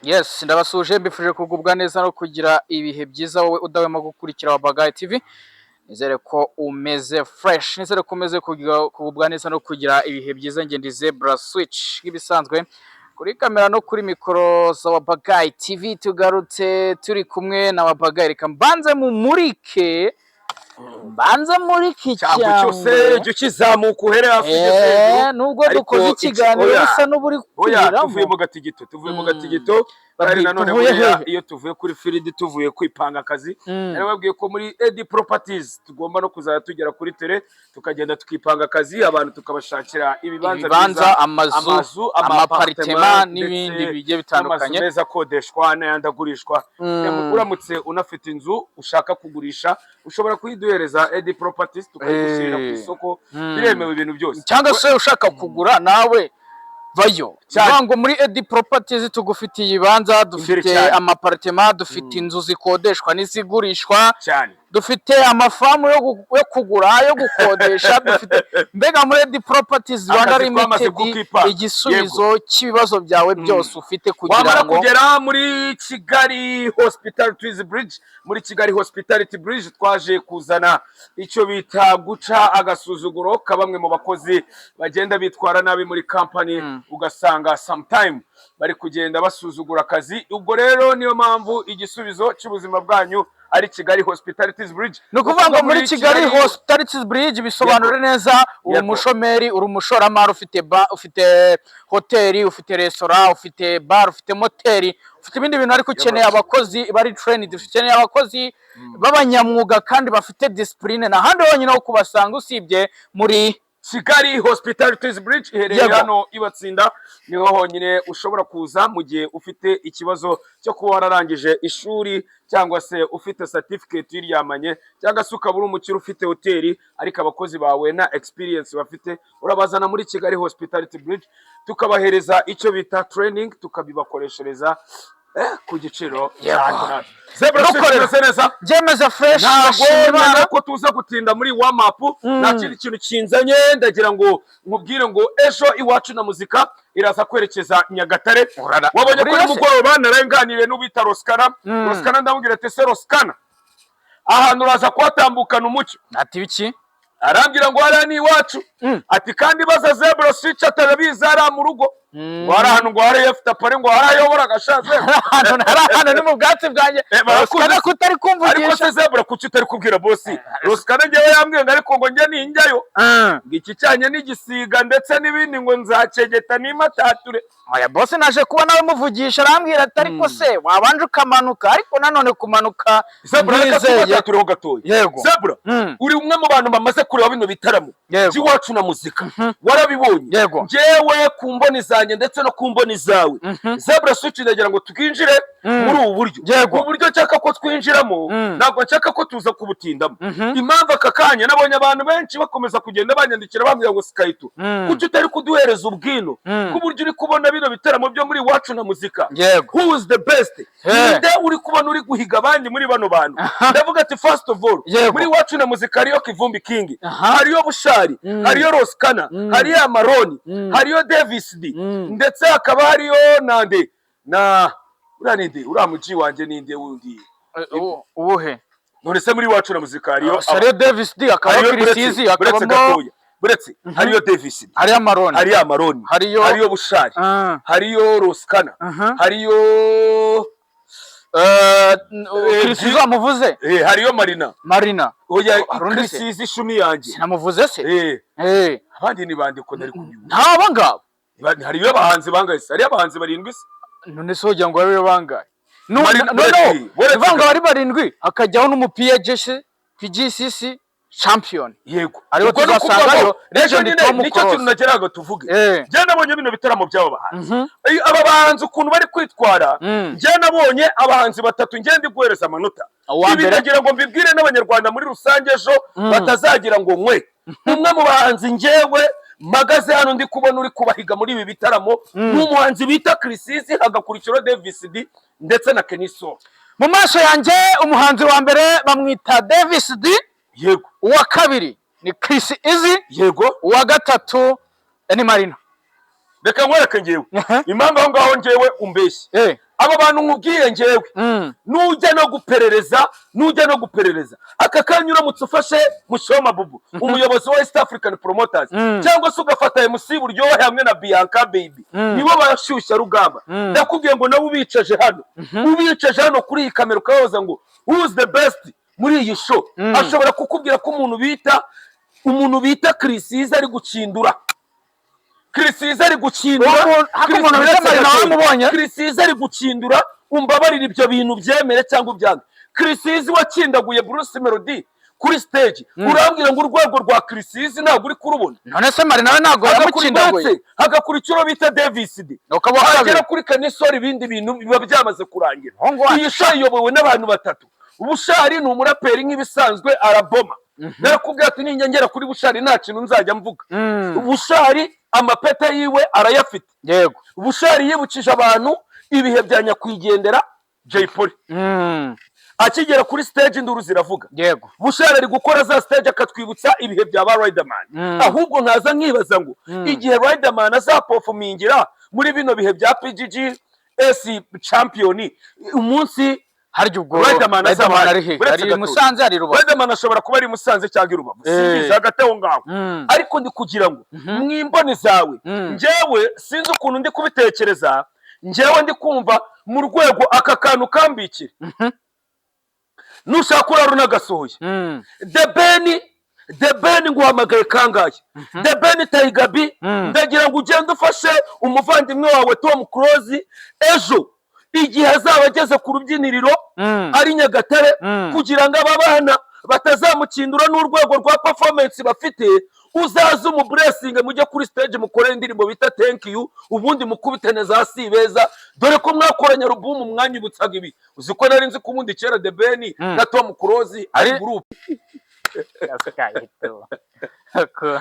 Yes, ndabasuhuje, mbifurije kugubwa neza no kugira ibihe byiza, wowe udahwema gukurikira Wabagayi TV. Nizere ko umeze fresh, nizere ko umeze kugubwa neza no kugira ibihe byiza. Njye ndi Zebra Switch nk'ibisanzwe kuri kamera no kuri mikoro za Wabagayi TV. Tugarutse turi kumwe na Wabagayi. Reka mbanze mumurike, mbanze murike. Cyangwa cyose jya ukizamuka uhere hafi ugeze hejuru. Nubwo Ariko dukoze ikiganiro oya. bisa n'uburi Oya, kwiramo. tuvuye mu gatigito, tuvuye mu gatigito. Kandi Babwi- nanone tuvuye buriya hehe? iyo tuvuye kuri field, tuvuye kwipanga akazi, narababwiye ko muri Edi Properties tugomba no kuzajya tugera kuri terrain, tukagenda tukipanga akazi, abantu tukabashakira ibibanza ibibanza byiza, amazu, amazu, amaparitema ama n'ibindi ndetse bigiye n'amazu bitandukanye. meza akodeshwa n'ayandi agurishwa. Uramutse unafite inzu ushaka kugurisha, ushobora kuyiduhereza Edi Properties, tukayigushyirira ku isoko. Biremewe ibintu byose. Cyangwa se ushaka kugura nawe vayo. Cyane. Bivuga ngo muri Edi Properties tugufitiye ibibanza, dufite amaparitema, dufite inzu zikodeshwa n'izigurishwa, dufite amafamu yo kugura, yo gukodesha, dufite mbega muri Edi Properties Rwanda Akazi twamaze Limited kukipa. igisubizo cy'ibibazo byawe byose ufite kugira Wamara ngo kugera muri Kigali Hospitality Bridge, muri Kigali Hospitality Bridge twaje kuzana icyo bita guca agasuzuguro ka bamwe mu bakozi bagenda bitwara nabi muri company, ugasanga sometime bari kugenda basuzugura akazi. Ubwo rero niyo mpamvu igisubizo cy'ubuzima bwanyu ari Kigali Hospitalities Bridge. Ni ukuvuga ngo muri Kigali Hospitality Bridge, bisobanura neza, uri umushomeri, uri umushoramari, ufite ba, ufite hoteli, ufite resitora, ufite bar, ufite moteri, ufite ibindi bintu, ariko ukeneye abakozi bari trained, ukeneye abakozi b'abanyamwuga kandi bafite discipline, nta handi honyine ho kubasanga usibye muri Kigali Hospitalities Bridge iherereye hano ibatsinda. Niho honyine ushobora kuza mu gihe ufite ikibazo cyo kuba wararangije ishuri, cyangwa se ufite certificate uyiryamanye, cyangwa se ukaba uri umukire ufite hoteli ariko abakozi bawe nta experience bafite. Urabazana muri Kigali Hospitality Bridge, tukabahereza icyo bita training, tukabibakoreshereza ku giciro cya hato na hato. Zebra Switch, Dukorera. imeze neza. Byemeza fresh. Ntabwo Ndashima Imana. nemera ko tuza gutinda muri warm up. Nta kindi kintu kinzanye, ndagira ngo nkubwire ngo ejo Iwacu na Muzika iraza kwerekeza Nyagatare. Wabonye ko Buriya se? nimugoroba naraganiriye n'uwita Rosikana. Rosikana, ndamubwira ati: "Se Rosikana, ahantu uraza kuhatambukana umucyo?" Ati biki? Arambwira ngo hariya ni iwacu. Ati kandi baza Zebra Switch atarabizi, hariya mu rugo ngo hari ahantu, ngo hariya afite apare, ngo hari ayobora agashaze. Hari ahantu ni mu bwatsi bwanjye. Barakuzi. Rosikana ko utari Ariko kumvugisha? se Zebra, kuki utari kubwira boss Rosikana? Njyewe yambwiye ngo ariko ngo njye ninjyayo, ngo iki cyanye n'igisiga ndetse n'ibindi, ngo nzakegeta nimatature. Oya boss, naje kuba nawe muvugisha, arambwira ati: "Ariko se wabanje ukamanuka?" Ariko nanone kumanuka Zebra, reka ntizeye. tubatatureho gatoya. Yego. Zebra, uri umwe mu bantu bamaze kureba bino bitaramo Yego. by'Iwacu na Muzika, warabibonye. Yego. Njyewe ku mboni zanjye ndetse no ku mboni zawe, Zebra Switch, ndagira ngo twinjire muri ubu buryo. Yego. Ubu buryo nshaka ko twinjiramo, ntabwo nshaka ko tuza kubutindamo. Impamvu aka kanya nabonye abantu benshi bakomeza kugenda banyandikira bambwira ngo: "Sikayito, kuki utari kuduhereza ubwino bw'uburyo uri kubona bino bitaramo byo muri Iwacu na Muzika? Who is the best? Ninde uri kubona uri guhiga abandi muri bano bantu?" Ndavuga ati first of all, muri Iwacu na Muzika hariyo Kivumbi King, hariyo Bushari, hariyo Rosikana, hariyo Amaroni, hariyo Davis D, ndetse hakaba hariyo nande na uriya ninde, uriya muji wanjye ninde wundi? Uwuhe? None se muri Iwacu na Muzika hariyo Hariyo Davis D, hakaba hariyo Chris Easy, buretse hakabamo gatoya, buretse hariyo Davis D, hariyo Amaroni, hariyo Amaroni, hariyo Bushari, hariyo Rosikana, hariyo Chris Easy wamuvuze? Hariyo Marina. Marina. Oya. Hari undi se? Chris Easy, ishumi yanjye. Sinamuvuze se? Abandi ni bande ko ntari kubyumva? Ntabo ngabo. Hariyo abahanzi bangahe se? Hariyo abahanzi barindwi se? None se wogira ngo babe bangahe? No, no, no, buretse bivuga ngo bari barindwi, hakajyaho n'umu PGC, PGCC champion. Ariwo Ubwo ni ukuvuga tuzasangayo ngo ejo Legend nyine Tom nicyo Close. kintu nageraga tuvuge. Njye nabonye bino bitaramo by'aba bahanzi, aba bahanzi ukuntu bari kwitwara. Njye nabonye abahanzi batatu, njye ndi guhereza amanota. Uwa Ibi mbere? ndagira ngo mbibwire n'Abanyarwanda muri rusange, ejo batazagira ngo nkwe. Umwe mu bahanzi njyewe mpagaze hano ndi kubona uri kubahiga muri ibi bitaramo ni umuhanzi bita Chris Easy, hagakurikiraho Davis D ndetse na Kenny Sol. Mu maso yanjye umuhanzi wa mbere bamwita Davis D. Uwa kabiri ni Chris Easy. Uwa gatatu ni Marina. Reka nkwereke ngewe impamvu aho ngaho ngewe umbeshye. Aba bantu nkubwiye ngewe, nujya no guperereza aka kanya, uramutse ufashe Mushoma Bubu, umuyobozi wa East African Promoters, cyangwa se ugafata MC Buryohe hamwe na Bianca Baby, nibo bashyushya rugamba. Ndakubwiye ngo nawe ubicaje hano kuri iyi kamera, ukababaza ngo "Who is the best muri iyi show?", ashobora kukubwira ko umuntu bita Chriss Eazy ari gukindura, Chriss Eazy ari gukindura. Ariko umuntu bita Marina waramubonye? Chriss Eazy ari gukindura. Umbabarire, ibyo bintu byemere cyangwa ubyange, Chriss Eazy wakindaguye Bruce Melody kuri stage, urambwira ngo urwego rwa Chriss Eazy ntabwo uri kurubona? None se Marina we ntabwo yamukindaguye? Hagakurikira uwo bita Davis D, Ukaba wa kabiri. hagera kuri Kenny Sol, ibindi bintu biba byamaze kurangira. Aho ngo Iyi show iyobowe n'abantu batatu. Bushali ni umuraperi nk'ibisanzwe, araboma. Narakubwira ati ninyongera kuri Bushali nta kintu nzajya mvuga. Bushali amapeta yiwe arayafite. Bushali yibukije abantu ibihe bya nyakwigendera Jay Polly. Akigera kuri stage induru ziravuga. Bushali ari gukora za stage akatwibutsa ibihe bya ba Riderman. Ahubwo nkaza nkibaza ngo igihe Riderman azaperformingira muri bino bihe bya PGGS champion, umunsi Harya ubwo Riderman azaba Riderman ari he? Uretse Ari gato. Musanze, ari Rubavu? Riderman ashobora kuba ari i Musanze cyangwa i Rubavu, simbizi, hagati aho ngaho. Ariko ndi kugira ngo mu imboni zawe, njyewe sinzi ukuntu ndi kubitekereza, njyewe ndi kumva mu rwego aka kantu kambikira, nushaka urara unagasohoye. The Ben, The Ben, nguhamagaye kangahe? The Ben, Tiger B, ndagira ngo ugende ufashe umuvandimwe wawe Tom Close ejo igihe azaba ageze ku rubyiniriro ari Nyagatare, kugira ngo aba bana batazamukindura n'urwego rwa performance bafite. Uzaze umublessinge, mujye kuri stage mukorere indirimbo bita "Thank You", ubundi mukubite na za "Si beza", dore ko mwakoranye album mwanyibutsaga ibi. Uzi ko nari nzi ko ubundi kera The Ben na Tom Close ari group?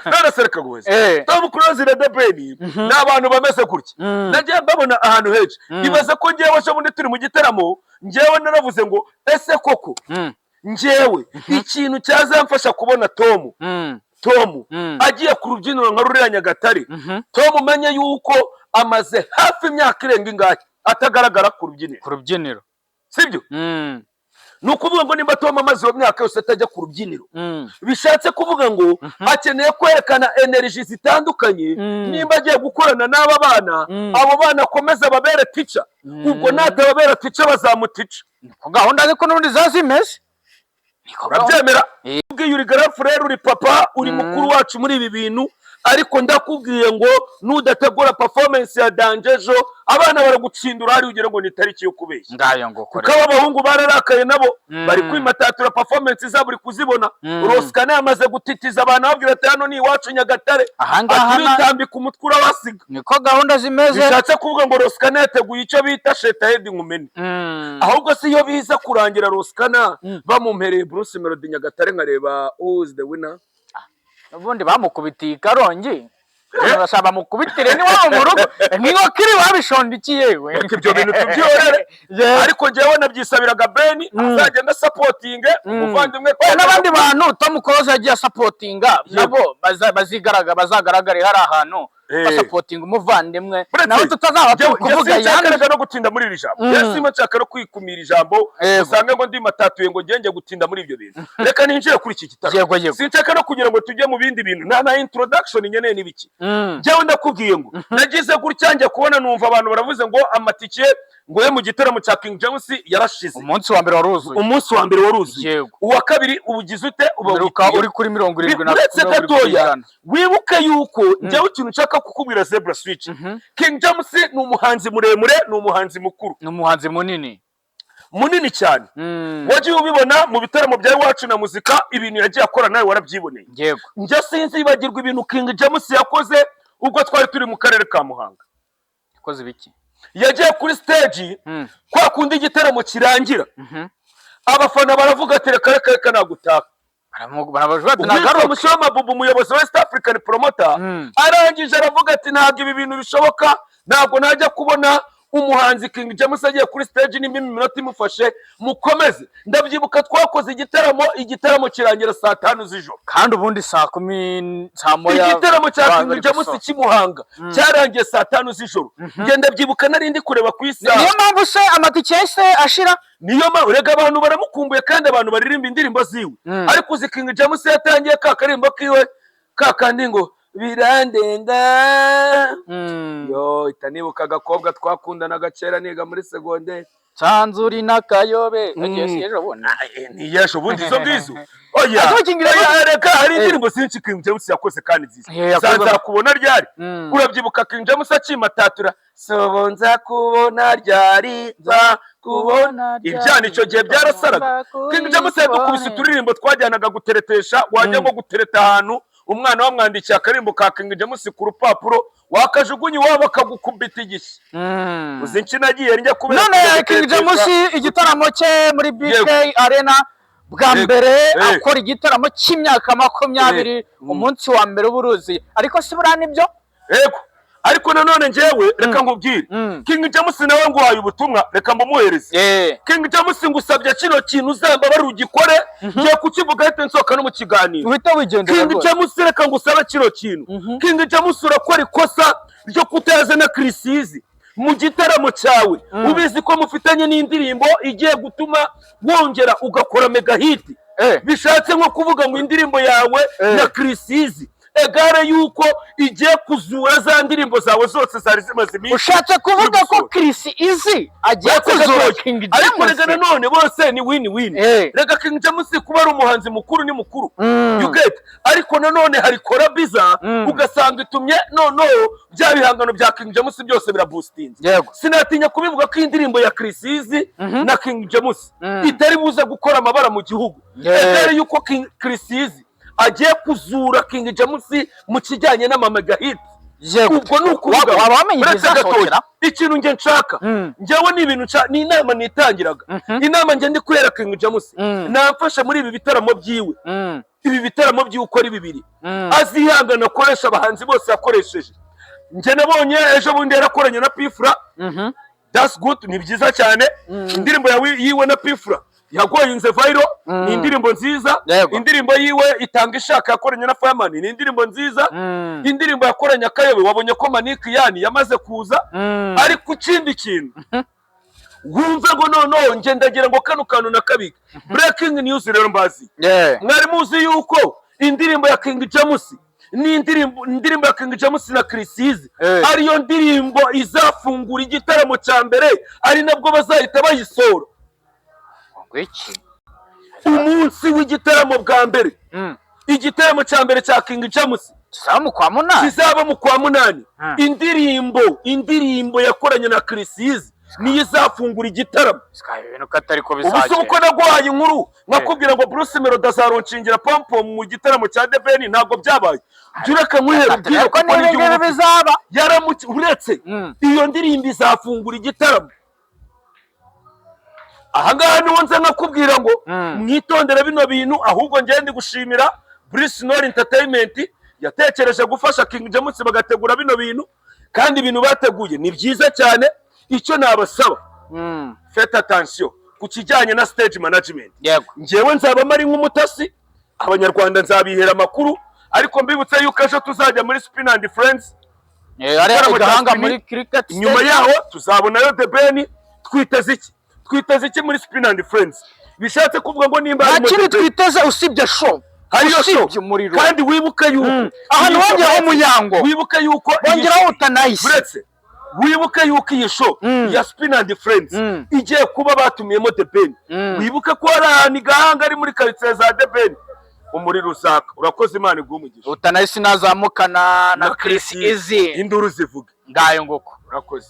None se reka guheza. Tom Close na The Ben ni abantu bameze gutya. Nagiye mbabona ahantu henshi. Ibaze ko ngewe ejo bundi turi mu gitaramo, ngewe naravuze ngo ese koko ngewe ikintu cyazamfasha kubona Tom Tom agiye ku rubyiniro nka ruriya Nyagatare, Tom umenye yuko amaze hafi imyaka irenga ingahe atagaragara ku rubyiniro. Ku rubyiniro. Sibyo? Ni ukuvuga ngo nimba Tom amaze iyo myaka yose atajya ku rubyiniro, bishatse kuvuga ngo akeneye kwerekana energy zitandukanye. Nimba agiye gukorana n'aba bana, abo bana akomeza babere tica. Ubwo natababera tica bazamutica. Niko gahunda, ariko n'ubundi ziba zimeze. Niko gahunda. Urabyemera? Eh. Ubwiye uri grand frère, uri papa, uri mukuru wacu muri ibi bintu, ariko ndakubwiye ngo nudategura performance ya danger ejo, abana baragutsindura hari ugira ngo ni itariki yo kubeshya. Ngayo ngo Kuko aba bahungu bararakaye nabo, bari kwimatatura, performance zabo uri kuzibona. Ross Kana yamaze gutitiza abantu, ababwira ati hano ni iwacu Nyagatare. Ahangaha ati uritambika umutwe urabasiga. Niko gahunda zimeze. Bishatse kuvuga ngo Ross Kana yateguye icyo bita shetahedi nkumene. Ahubwo si iyo biza kurangira Ross Kana bamumpereye Bruce Melody Nyagatare, nkareba who is the winner. Ubundi bamukubitiye i Karongi, barashaka bamukubitire n'iwabo mu rugo nk'inkoko iri babishondikiye we. Reka ibyo bintu tubyihorere. Ariko njyewe nabyisabiraga Ben, azagenda supportinge umuvandimwe. Oya, n'abandi bantu Tom Close yagiye asupportinga nabo bazagaragare hari ahantu basupportinga umuvandimwe Uretse, nawe tutazaba turi njye kuvuga sinshaka yandi. reka no gutinda muri iri jambo. Njye simba nshaka no kwikumira ijambo, usange ngo ndimatatuye ngo ngenge gutinda muri ibyo bintu. Reka ninjire kuri iki gitaramo. Yego. Sinshaka no kugira ngo tujye mu bindi bintu, nta na introduction nkeneye n'ibiki. Njyewe ndakubwiye ngo nagize gutya njya kubona numva abantu baravuze ngo amatike ngo yo mu gitaramo cya King James yarashize. Umunsi wa mbere waruzuye. Umunsi wa mbere waruzuye. Uwa kabiri ubugize ute? Uba Uheruka witiye. uri kuri 70 Uretse 70 ku gatoya, ijana. wibuke yuko njyewe ikintu nshaka kukubwira, Zebra Switch, King James ni umuhanzi muremure, ni umuhanzi mukuru. Ni umuhanzi munini. Munini cyane. Wagiye ubibona mu bitaramo bya Iwacu na Muzika, ibintu yagiye akora nawe warabyiboneye. Njye sinzibagirwa ibintu King James yakoze ubwo twari turi mu karere ka Muhanga. Yakoze ibiki? Yagiye kuri stage, kwa kundi igitaramo kirangira, abafana baravuga ati reka reka reka, nagutaha. Barabajuga ati Uwitwa nagaruke. Mushyoma Bubu, umuyobozi wa East African Promoter, arangije aravuga ati ntabwo ibi bintu bishoboka, ntabwo najya kubona Umuhanzi King James agiye kuri stage, nimba iminota imufashe, mukomeze. Ndabyibuka twakoze igitaramo, igitaramo kirangira saa 5 z'ijoro. Kandi ubundi saa 10, saa 1 Igitaramo cya abantu King bari James gusohoka. cy'imuhanga cyarangiye saa 5 z'ijoro. Ngenda ndabyibuka, nari ndi kureba ku isaha. Niyo mpamvu se amatike yahise ashira. Niyo mpamvu rega abantu baramukumbuye, kandi abantu baririmba indirimbo ziwe. Ariko uzi King James yatangiye ka karimbo kiwe ka kandi ngo "Birandenga". Yo ita nibuka agakobwa twakundanaga kera niga muri segonderi. Nsanzuri n'akayobe agiye si ejo bundi. Ntiyesho ubundi izo ngizo, oya. Ariko King James- Oya, reka, hari indirimbo zinshi King James yakoze kandi nziza. Yakoze- "Nzakubona ryari". Urabyibuka King James akimatatura "Sobo nzakubona ryari, nzakubona"? Ibyana icyo gihe byarasaraga. King James yadukubise uturirimbo twajyanaga guteretesha. Wajya nko gutereta ahantu, umwana wamwandikiye akarimbo ka King James ku rupapuro, wakajugunya iwabo akagukubita igishyi. Uzi nkina agiye njya kubera None kujya King James, guteretesha. igitaramo cye muri BK Arena bwa mbere akora igitaramo cy'imyaka 20, umunsi wa mbere uburuzi, ariko si buriya nibyo? Yego, ariko nanone njyewe reka nkubwire, King James nawe nguhaye ubutumwa, reka mbumuhereze. King James, ngusabye kino kintu, uzambabare ugikore. Ngiye kukivuga ahita nsohoka no mu kiganiro. Uhita wigendera King rwose. James, reka ngusabe kino kintu. King James, urakora ikosa ryo kutazana Chriss Eazy mu gitaramo cyawe, ubizi ko mufitanye n'indirimbo igiye gutuma wongera ugakora mega hit. Bishatse nko kuvuga ngo indirimbo yawe na Chriss Eazy egare yuko igiye kuzura za ndirimbo zawe zose zari zimaze iminsi Ushatse kuvuga ko gusohoka. Chriss Eazy agiye Uretse kuzura gatoya. King Ariko James? rega nanone bose ni win win. Rega King James kuba ari umuhanzi mukuru, ni mukuru, you get? Ariko nanone hari korabiza, ugasanga itumye noneho bya bihangano bya King James byose biraboostinze. Sinatinya kubivuga ko indirimbo ya Chriss Eazy na King James itari buze gukora amabara mu gihugu. Egare yuko Chriss Eazy agiye kuzura King James mu kijyanye n'amamega hit. Ubwo ni ukuvuga Waba wamenye igihe uretse gatoya, izasohokera? ikintu njye nshaka, njyewe ni ibintu nshaka, ni inama nitangiraga, inama njye ndi kubera King James, namfasha muri ibi bitaramo byiwe, ibi bitaramo byiwe uko ari bibiri, azihangana akoresha abahanzi bose yakoresheje. Njye nabonye ejo bundi yarakoranye na P Fla. That's good, ni byiza cyane. Indirimbo yawe yiwe na P Fla yagoyinze viral, ni indirimbo nziza. Indirimbo yiwe "Itanga Ishaka" yakoranye na Fireman ni indirimbo nziza. Indirimbo yakoranye "Akayobe", wabonye ko Maniki yani yamaze kuza. Ariko ikindi kintu wumve ngo noneho njye ndagira ngo kano kantu nakabika, breaking news rero mbazi. Mwari muzi yuko indirimbo ya King James ni indirimbo ya King James na Chriss Eazy ariyo ndirimbo izafungura igitaramo cya mbere, ari nabwo bazahita bayisohora? Ngo iki? Umunsi w'igitaramo bwa mbere, igitaramo cya mbere cya King James Kizaba mu kwa munani. Kizaba mu kwa munani. Indirimbo yakoranye na Chriss Eazy niyo izafungura igitaramo. Sky, ibintu ko atari ko Ubu se bizagenda. uko naguhaye inkuru nkakubwira ngo Bruce Melody azalaunchingira "Pom mu gitaramo cya The Ben", ntabwo byabaye. Jya ureka nkuhere ubwire, Ariko kuko niba nibyo ngibi uba bizaba. Yaramuki uretse iyo ndirimbo izafungura igitaramo. Ahangaha niho nza nkakubwira ngo mwitondere bino bintu. Ahubwo njyewe ndi gushimira Bruce Nor Entertainment yatekereje gufasha King James bagategura bino bintu, kandi ibintu bateguye ni byiza cyane. Icyo nabasaba, faites attention ku kijyanye na stage management. Njyewe nzaba mari nk'umutasi, Abanyarwanda nzabihera amakuru, ariko mbibutse yuko ejo tuzajya muri Spin and Friends. Hariya Igitaramo i cya Gahanga Spin. muri cricket Nyuma stadium. yaho tuzabonayo The Ben. Twiteze iki? Twiteze iki muri Spin and Friends? Bishatse kuvuga ngo nimba Nta harimo kindi The Ben, twiteze usibye show, hariyo show. usibye umuriro. Kandi wibuke yuko Ahantu wongeraho Muyango, wibuke yuko iyi bongeraho Utanayisi. Uretse wibuke yuko iyi show ya Spin and Friends igiye kuba batumiyemo The Ben, wibuke ko hari ahantu i Gahanga ari muri karitsiye za The Ben, umuriro uzaka. Urakoze, Imana iguhe umugisha. Utanayisi nazamukana na Chris Eazy, induru zivuga. Ngayo nguko. Urakoze.